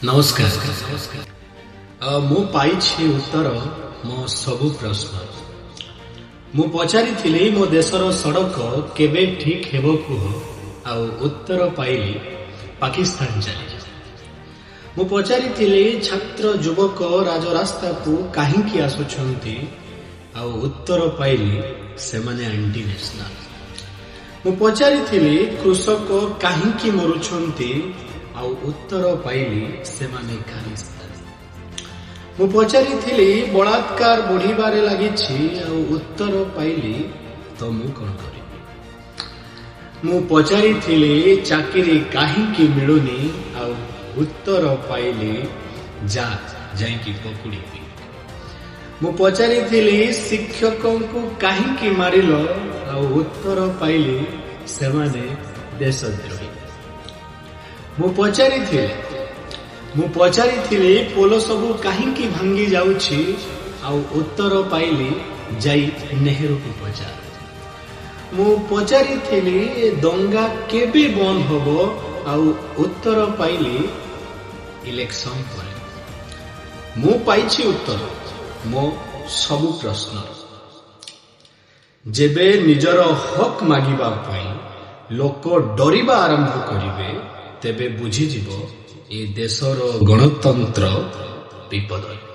ନମସ୍କାର। ମୁଁ ପାଇଛି ଉତ୍ତର ମୋ ସବୁ ପ୍ରଶ୍ନ। ମୁଁ ପଚାରିଥିଲି, ମୋ ଦେଶର ସଡ଼କ କେବେ ଠିକ୍ ହେବ କୁହ? ଆଉ ଉତ୍ତର ପାଇଲି, ପାକିସ୍ତାନ ଚାଲିଯାଅ। ମୁଁ ପଚାରିଥିଲି, ଛାତ୍ର ଯୁବକ ରାଜରାସ୍ତାକୁ କାହିଁକି ଆସୁଛନ୍ତି? ଆଉ ଉତ୍ତର ପାଇଲି, ସେମାନେ ଆଣ୍ଟି ନ୍ୟାସନାଲ। ମୁଁ ପଚାରିଥିଲି, କୃଷକ କାହିଁକି ମରୁଛନ୍ତି? ଆଉ ଉତ୍ତର ପାଇଲି, ସେମାନେ ଖାଲିସ୍ତାନୀ। ମୁଁ ପଚାରିଥିଲି, ବଳାତ୍କାର ବଢିବାରେ ଲାଗିଛି। ଆଉ ଉତ୍ତର ପାଇଲି, ତ ମୁଁ କଣ କରିବି? ମୁଁ ପଚାରିଥିଲି, ଚାକିରି କାହିଁକି ମିଳୁନି? ଆଉ ଉତ୍ତର ପାଇଲି, ଯା ଯାଇକି ପକୁଡ଼ି ପି। ମୁଁ ପଚାରିଥିଲି, ଶିକ୍ଷକଙ୍କୁ କାହିଁକି ମାରିଲ? ଆଉ ଉତ୍ତର ପାଇଲି, ସେମାନେ ଦେଶଦ୍ରୋହୀ। ମୁଁ ପଚାରିଥିଲି, ପୋଲ ସବୁ କାହିଁକି ଭାଙ୍ଗି ଯାଉଛି? ଆଉ ଉତ୍ତର ପାଇଲି, ଯାଇ ନେହେରୁକୁ ପଚାର। ମୁଁ ପଚାରିଥିଲି, ଏ ଦଙ୍ଗା କେବେ ବନ୍ଦ ହବ? ଆଉ ଉତ୍ତର ପାଇଲି, ଇଲେକ୍ସନ ପରେ। ମୁଁ ପାଇଛି ଉତ୍ତର ମୋ ସବୁ ପ୍ରଶ୍ନର। ଯେବେ ନିଜର ହକ୍ ମାଗିବା ପାଇଁ ଲୋକ ଡରିବା ଆରମ୍ଭ କରିବେ, ତେବେ ବୁଝିଯିବ ଏ ଦେଶର ଗଣତନ୍ତ୍ର ବିପଦରେ।